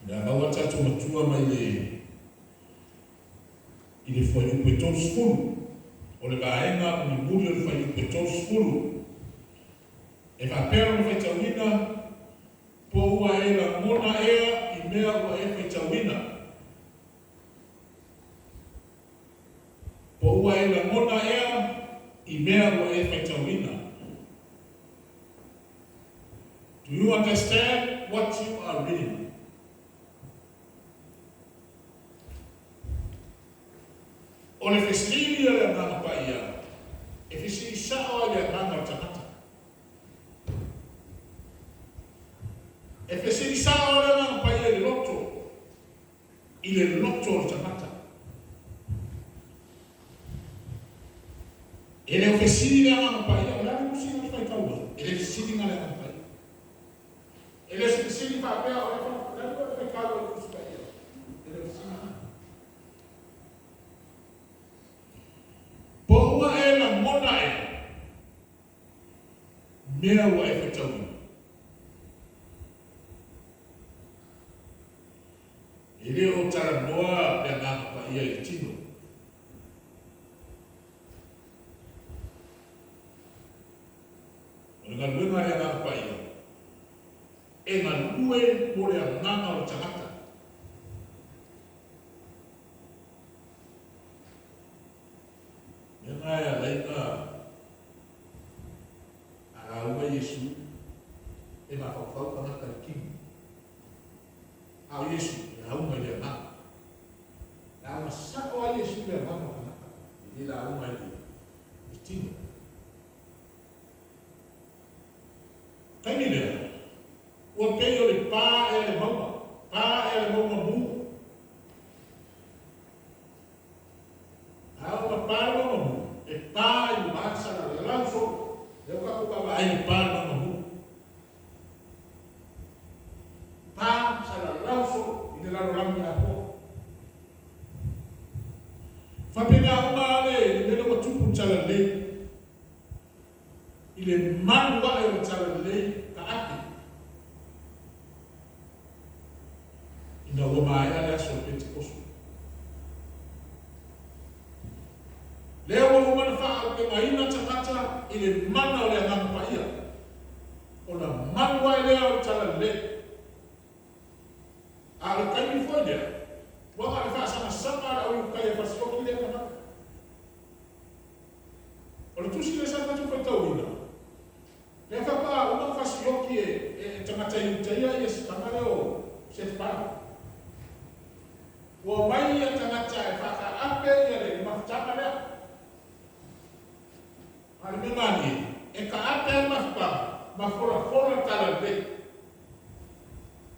Le a maua tatou matua mai le i le fuaiupu e 30. O le vaega mulimuli o le fuaiupu e 30. E faapea lona faitauina, Po ua e lagona ea i mea ua e faitauina? Po ua e lagona ea i mea ua e faitauina? Do you understand what you are reading? O le fesili a le Agaga Paia, e fesili sao lava i le agaga o le tagata. E fesili sao lava le Agaga Paia i le loto, i le loto o le tagata. E le o fesili le Agaga Paia, o le a le tusi na te faitau ai? E le fesili na le Agaga Paia. E le o se fesili faapea, o le a le faitau ai le Tusi Paia? E le o fesili na. Po ua e lagona ea mea ua e faitauina? E le o talanoa le Agaga Paia i le tino. O le galuega a le Agaga Paia, e galue mo le agaga o le tagata. Mea na e ala ai na a lauga Iesu e mafaufau tagata i le kino. A o Iesu e lauga i le agaga. Lauga sao lava Iesu i le agaga o tagata, e le lauga i le tino. Taimi lea, ua pei o le pa ea le mauga, pa ea le mauga mu. A oo ina pa le mauga mu, e pa i luga salalau solo. Lea ua tatou vaavaai i le pa o le mauga mu. Pa salalau solo i le lalolagi atoa. Faapena uma lava le mea lea ua tupu i le Talalelei. I le malu ae o le Talalelei taape. Ina ua maea le aso o le Penetekoso. Lea ua uma ona faaaupegaina tagata i le mana o le Agaga Paia, ona malu ae lea o le Talalelei. A o le taimi foi lea, ua na o le faasagasama a le au Iutaia e fasioti lea tagata. O le tusi lea sa tatou faitauina, lea faatoa uma ona fasioti e tagata Iutaia ia si tama lea o Setepano. Ua omai ia tagata e faataape ia le mafutaga lea. A o le mea malie, e taape lava le mafutaga ma folafola le talalelei.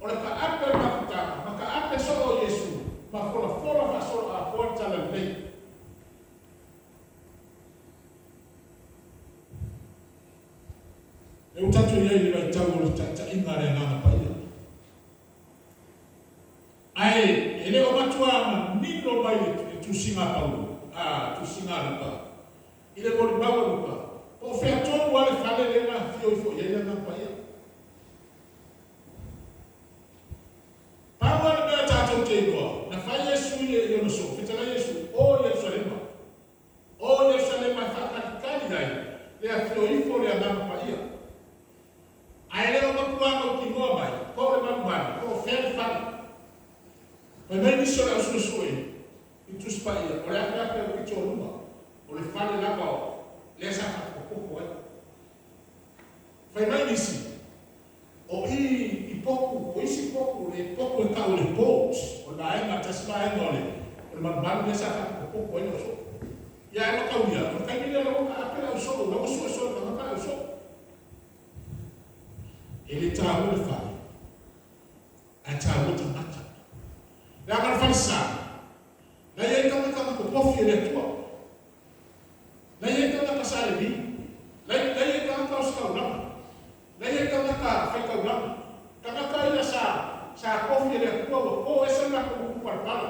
O le taape o le mafutaga ma taape soo o Iesu ma folafola faasoloatoa le talalelei. Lea ua tatou i ai i le vaitau o le taitaiga a le Agaga Paia. Ae e le o matua manino mai le tusiga a Paulo, a, tusiga a Luka, i le molimau a Luka, po o fea tonu lava le fale lea na afio ifo i ai le Agaga Paia. Pau lava le mea tatou te iloa, na fai Iesu i ona soo, fetalai Iesu, o Ierusalema. O Ierusalema e faatalitali ai le afio ifo o le Agaga Paia. Ae le o matua mautinoa mai po o le malumalu, po o fea le fale. Fai mai nisi o le au suesue i Tusi Paia, o le afeafe o le pito o luma, o le fale lava o lea sa faapopoko ai. Fai mai nisi, o i i potu, o isi potu, le potu e tau o le port, o le vaega, tasi vaega o le o le malumalu lea sa faapopoko ai le ausoo. Ia ae mataulia, o le taimi lea la ua taape le ausoo, la ua suesue e tagata le ausoo. E le taua le fale, ae taua tagata. Leaga o le falesa, la e i ai tagata na totofi e le Atua. La i ai tagata sa Levi. La i ai tagata o se taulaga. La i ai tagata faitaulaga. Tagata ia sa sa tofi e le Atua ua to ese le latou upu palapala.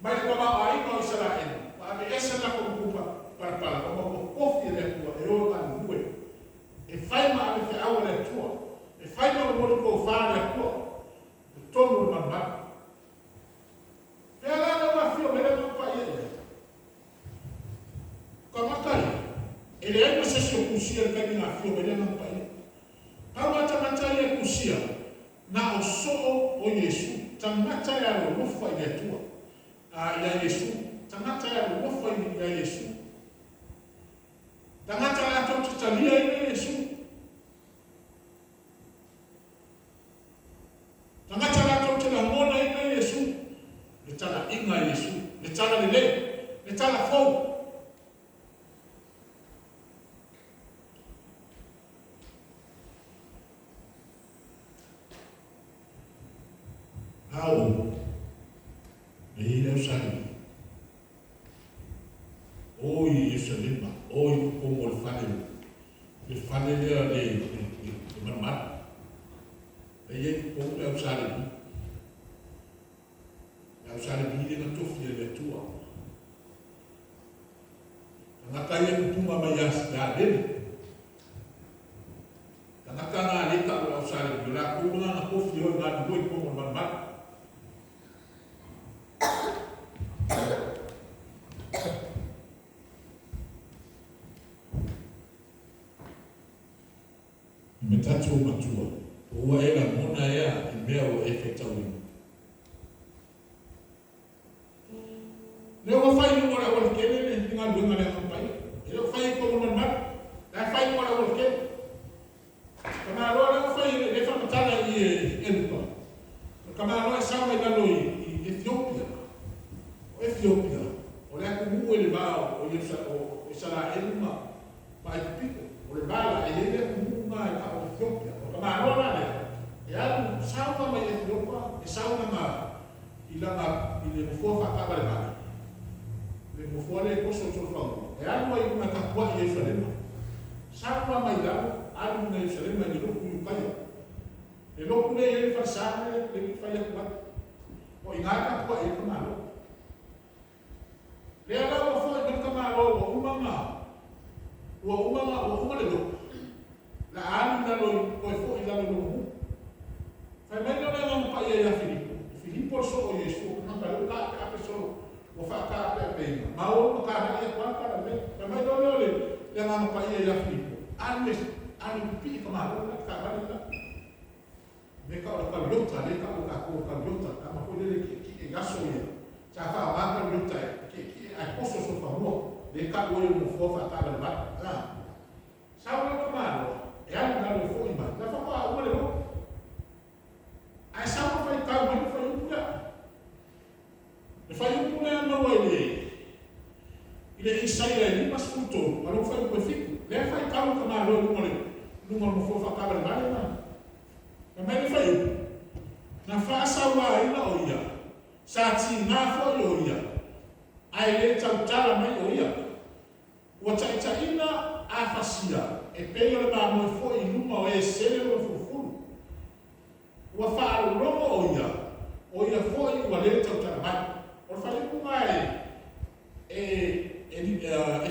Mai le tamaoaiga o Isaraelu, ua ave ese le latou upu palapala ona ua tofi e le Atua e o e galulue. E fai ma ave feau a le Atua. E fai ma momoli tofa a le Atua. tusia i le taimi na afio mai ai le Agaga Paia. Pau lava tagata ia e tusia, na o soo o Iesu, tagata e alolofa i le Atua, a, ia Iesu, tagata e alolofa ia Iesu, tagata latou te taliaina Iesu, tagata latou te lagonaina Iesu, le talaiga a Iesu, le talalelei, le tala fou. Ao, e i ai le ausali. O i Ierusalema, o i totonu o le fale, le fale lea le, le, le, le malumalu. E i ai i totonu le ausali. Le ausali le na tofi e le Atua. Tagata ia tupuga mai ia Levi. Tagata na le ta'u o le ausali, o latou na na tofi o e galulue i totonu o le malumalu. Me tatou matua, po ua e lagona ea i mea ua e faitauina? Lea ua fai i luga o le aualatele le galuega a le Agaga Paia. E le o fai i totonu o le malumalu. La e fai i luga o le aualatele. Tamaloa lea ua fai le faamatala i e Luka. O le tamaloa e sau mai lalo i Ethiopia. O Ethiopia, o le atunuu e le va o Isaraelu ma Aikupito. O le va la, e i ai le atunuu na e ta'u o Ethiopia. O le tamaloa la lea, e alu sau mai Ethiopia, e sau lana i lana i le nofoa faataavalevale, le nofoa lea e toso i solofanua, e alu ai i luga e tapuai i Ierusalema. Sau la mai lalo, alu i luga i Ierusalema i le lotu i Ukaia. Le lotu lea e i ai le falesa lea e fai atu ai. O i ina e tapuai ai le tamaloa. Lea la ua foi mai le tamaloa ua uma na ua uma na ua uma le lotu. La alu i lalo i toe foi i lalo i lona nuu. Fai mai lea o le Agaga Paia ia Filipo. O Filipo le soo o Iesu, o tagata lea ua taapeape solo, ua faataapeapeina. Ma o ma tālai atu lava tala lelei. Fai mai loa lea o le Agaga Paia ia Filipo, alu e alu e pipii tamaloa la, taavale la. Me ka o le kaliota, le ka o tatou o kaliota, tama foi lele tietie i aso ia. Sa faaaoga kaliota e tietie ae poso solofanua. Le ta'u ai o le nofoa faataavalevale. A. Sau la le tamaloa, e alu i lalo e foi mai, la faatoa uma le lotu. Ae sau ma faitau mai le fuaiupu lea. Le fuaiupu lea maua i le i le Isaia e 53, ma lona fuaiupu e 7. Lea e faitau le tamaloa i luga o le luga o le nofoa faataavalevale ma fai mai le fuaiupu, na faasauaina o ia, sa tiga foi o ia, ae le tautala mai o ia. Ua taitaiina afasia, e pei o le mamoe foi i luma o e sele lona fulufulu. Ua faalologo o ia, o ia foi ua le tautala mai. O le fuaiupu na e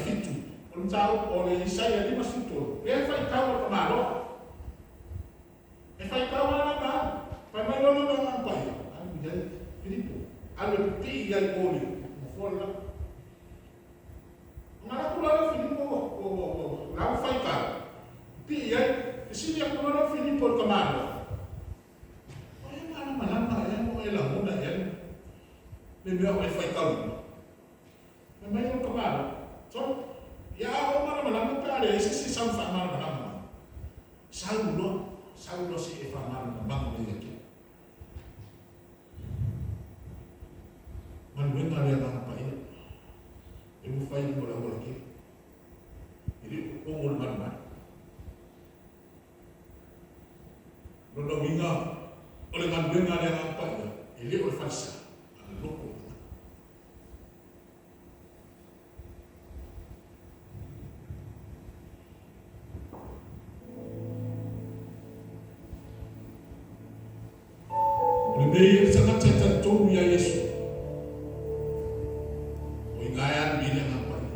7, o le mataupu o le Isaia 53, lea e faitau e le tamaloa. E faitau lava la ma alu. Fai mai loa le Agaga Paia, alu i ai Filipo, alu e pipii i ai o le nofoa le la. Ona alu atu la lea o Filipo ua la ua faitau, pipii i ai, fesili atu loa lea o Filipo i le tamaloa, o e malamalama ea ma o e lagona ea le mea o e faitauina? Fai mai le tamaloa, sole, ia a ou malamalama pe a leai se isi e sau e faamalamalama mai. Sau loa, sau loa se i e faamalamalamaga mai ia te au. Galuega a le Agaga Paia, e ua fai i luga o le aualatele. E le o totonu o le malumalu. Lona uiga, o le galuega a le Agaga Paia, e le o le falesa, a o le loto o le tagata. O le mea ia le tagata e talitonu iā Iesu, o i ina e alu i ai le Agaga Paia.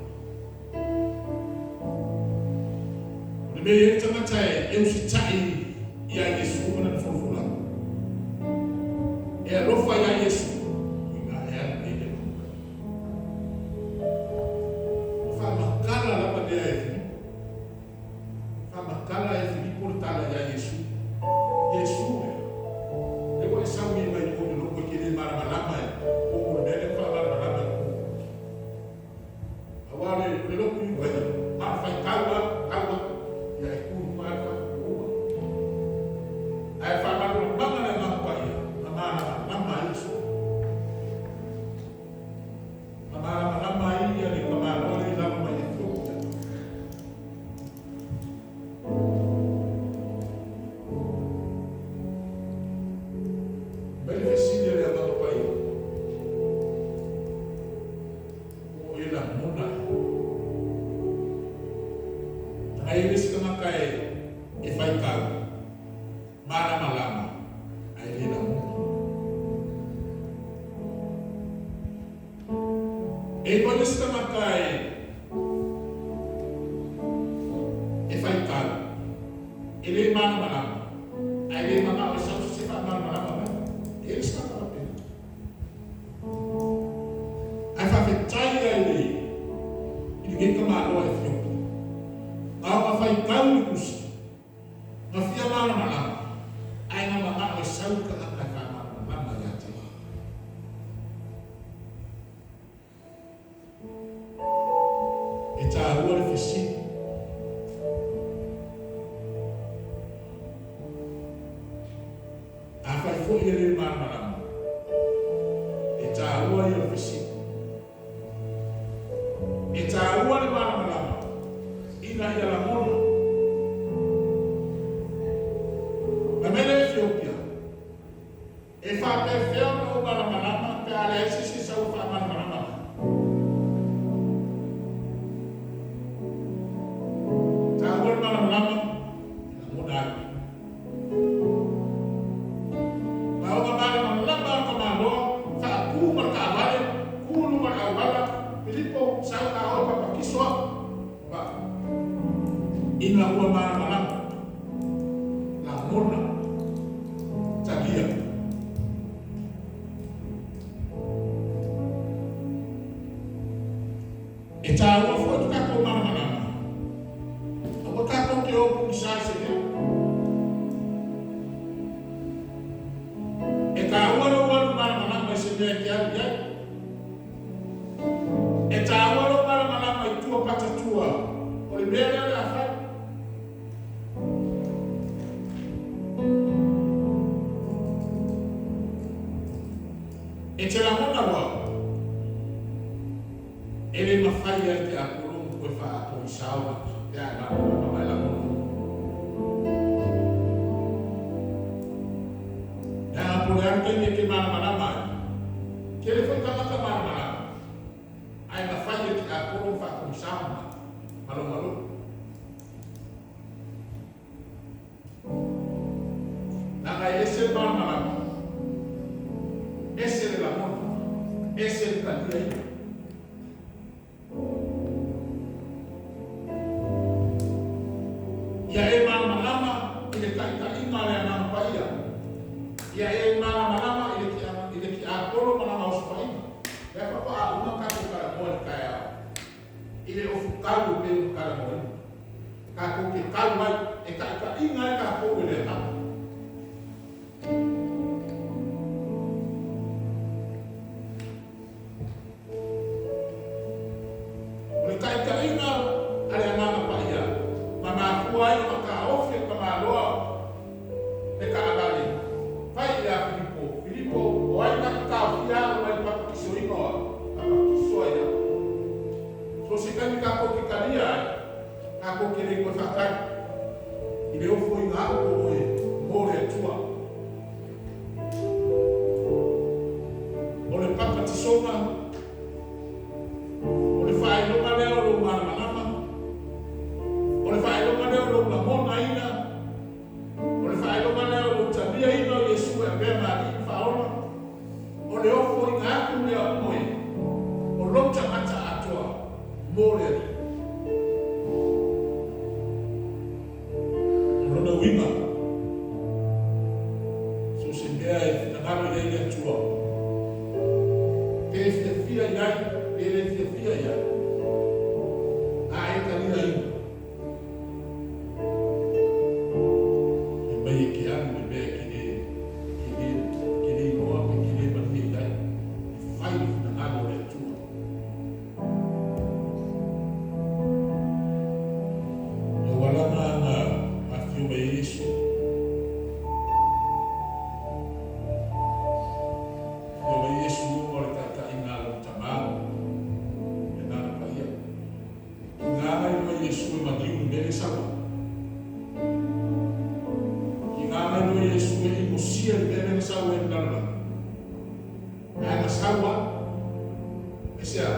O le mea ia le tagata e usitai iā Iesu ma lana folafolaga, e alofa iā Iesu, o i ina e alu i ai le Agaga Paia. Ua faamatala lava lea e Filipo. E iwa le isi tagata e e faitau, e le malamalama, ae le manao e sau se isi e faamalamalama mai. E i ai le isi tagata faapena. Ae faafetai lava i le i lenei tamaloa Ethiopia, na ona faitau le tusi, na fia malamalama, ae na manao e sau le tagata e faamalamalama ia te ia. E taua le fesili. Afai foi e le malamalama, e taua ia o le fesili. E taua le malamalama ina ia lagona. Fai mai le Etiopia, E faapefea ona ou malamalama pe a leai se isi e sau e faamalamalama mai? Taua le malamalama e lagona ai. Na ona malamalama lava le tamaloa, faatu ma le taavale, tu i luma o le auala, Pilipo, sau ta o e papatiso au. Ba, ina ua malamalama, lagona, talia. E taua foi to tatou malamalama, aua tatou te o pogisa i se mea. E taua lou alu malamalama i se mea e te alu i ai. E taua lou malamalama i tua patatua o le mea lea o le a fai. E te lagona loa, e le mafai lava e te apolo ona toe faapogisā ona pe a e malamalama ma e lagona uma. Leaga po o le a le taimi e te malamalama ai, tele foi tagata malamalama, ae mafai e te apolo ona faapogisā ona malomaloa. Leaga e ese le malamalama, ese le lagona, ese le taliaina. Ia e malamalama i le taitaiga a le Agaga Paia. Ia e malamalama i le tiapolo ma lana osofaiga. Lea faatoa uma tatou talanoa i le taeao i le ofutau e pei ona talanoaina. Tatou te tau ai, e taitaiga ai tatou e le Agaga. O le taitaiga a le Agaga Paia na mafua ai ona taofi e le tamaloa le taavale, fai ia Filipo, Filipo, o ai na te taofia au mai le papatisoina o au? Papatiso ai au. So se taimi tatou te talia ai, tatou te le toe faatali i le ofoina atu o oe mo le Atua. O le papatisoga, o le faailoga lea o lou malamalama, o le faailoga lea o lou lagonaina, o le faailoga lea o lou taliaina o Iesu e avea ma Alii ma Faaola, o le ofoina atu lea o oe, o lou tagata atoa mo le Alii. O lona uiga, so o se mea e finagalo i ai le Atua, pe fiafia i ai, pe le fiafia i ai, a e taliaina, fai mai e te alu i le mea e te le, te le, te le iloa pe te le malie i ai, e fai le finagalo o le Atua. O auala na na afifio mai ai Iesu. Afio mai Iesu ona o le taitaiga a lona Tama, le Agaga Paia. Tiga na iloa Iesu e maliu i le mea lea e sau ai. Tiga na iloa Iesu e imosia i le mea lea na sau ai i le lalolagi. Ae na sau lava. Aisea?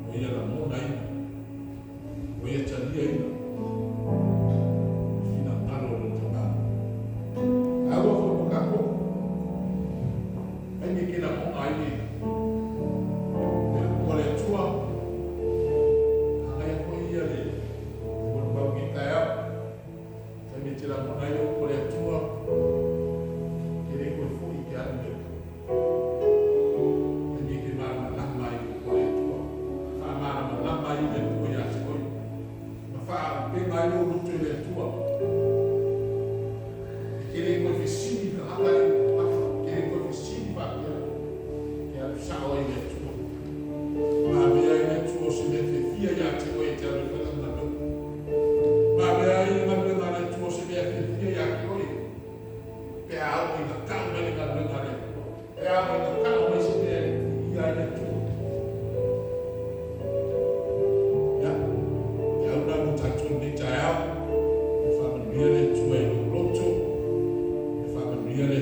Ua ia lagonaina, ua ia taliaina le finagalo o lona Tama. Taua foi mo tatou, taimi e te lagona ai le le Atua, e te le toe foi e te alu i le uta. Taimi e te malamalama ai i le upu a le Atua, faamalamalama ai le Atua ia te oe, ma faaauupega ai lou loto i le Atua. E te le toe fesili i tagata ia ua afa, e te le toe fesili faapea, e te alu sao ai i le Atua. Ma avea ai le Atua o se mea fiafia ia te oe e te alu e fai lana galuega. Ma avea ai le galuega a le Atua o se mea fiafia ia te oe, pe a oo ina tau mai le galuega a le Atua, pe a oo ina tau mai se mea e viia ai le Atua. Ia, te au la mo tatou i lenei taeao, ia faamanuia le Atua i lou loto, ia faamanuia le